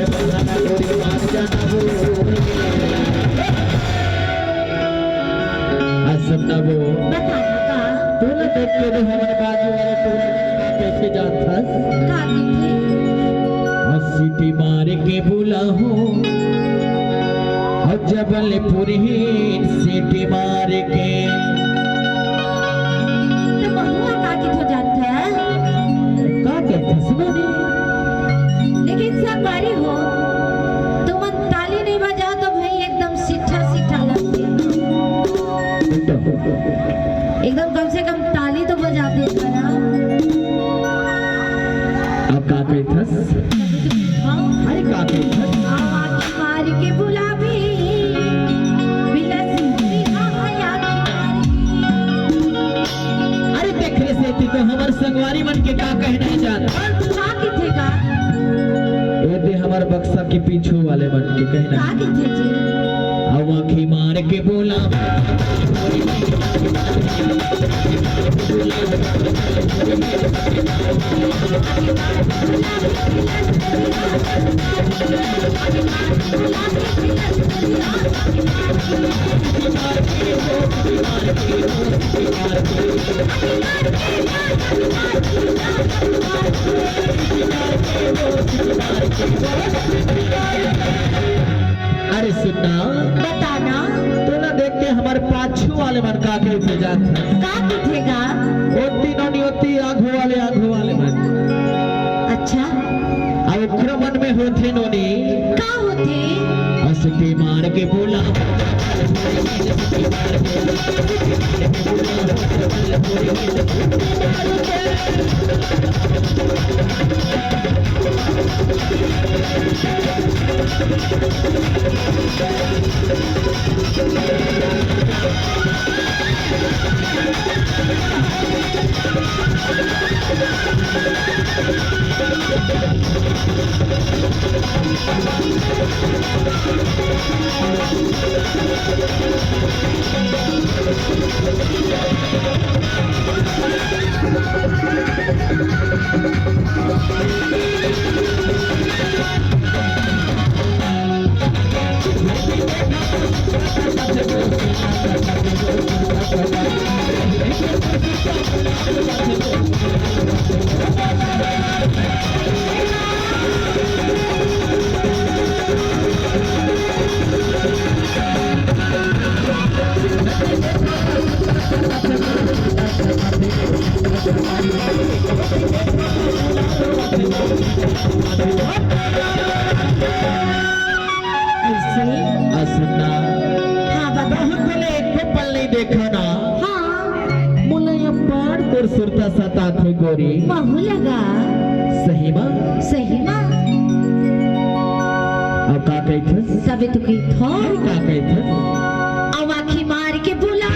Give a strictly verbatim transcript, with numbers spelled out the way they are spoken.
अ सुन ना वो, बता ना का? तोला देख के तो हमर बाजू वाले टोला के का कहिथे जानथस? का कहिथे? अ सीटी मार के बुलाहूं, अ जबलपुर ही सीटी मार के। त महूं ह का कहिथों जानथस? का कहिथस सुना नी? लेकिन संगवारी हो, तुमन ताली नहीं बजाओ तो भाई एकदम सिट्ठा सिट्ठा लगथे। एकदम कम से कम ताली तो बजाते करा। अब का कहिथस? हाँ। अरे का कहिथस? आँखी मार के बुलाबे, बिलसी हाँ, हाँ, आँखी मार के। अरे देख रे सेती तो हमर संगवारी मन के का कहना हे जान। का कहिथे का? ए दे हमर बक्सा के पीछू वाले मन के कहना। का कहिथे जी? अब आँखी मार के बोला। अरे सुन ना। बता ना। तोला देख के हमर पाछू वाले मन का कहिथे जानथस? का कहिथे गा? ओती नोनी ओती आघू वाले, आघू वाले मन। अच्छा। अउ ओखरो मन में होथे नोनी। का होथे? अ सीटी मार के बोला। अइसे? अ सुन ना। हाँ, बता। बहुत बोले, एको पल नहीं देखा ना। हाँ। मोला ये पार तोर सुरता सताथे गोरी। महूं ला गा। सही मा? सही मा। अब का कहिथस? तबे तो कहिथों। का कहिथस? अब आँखी मार के बुला।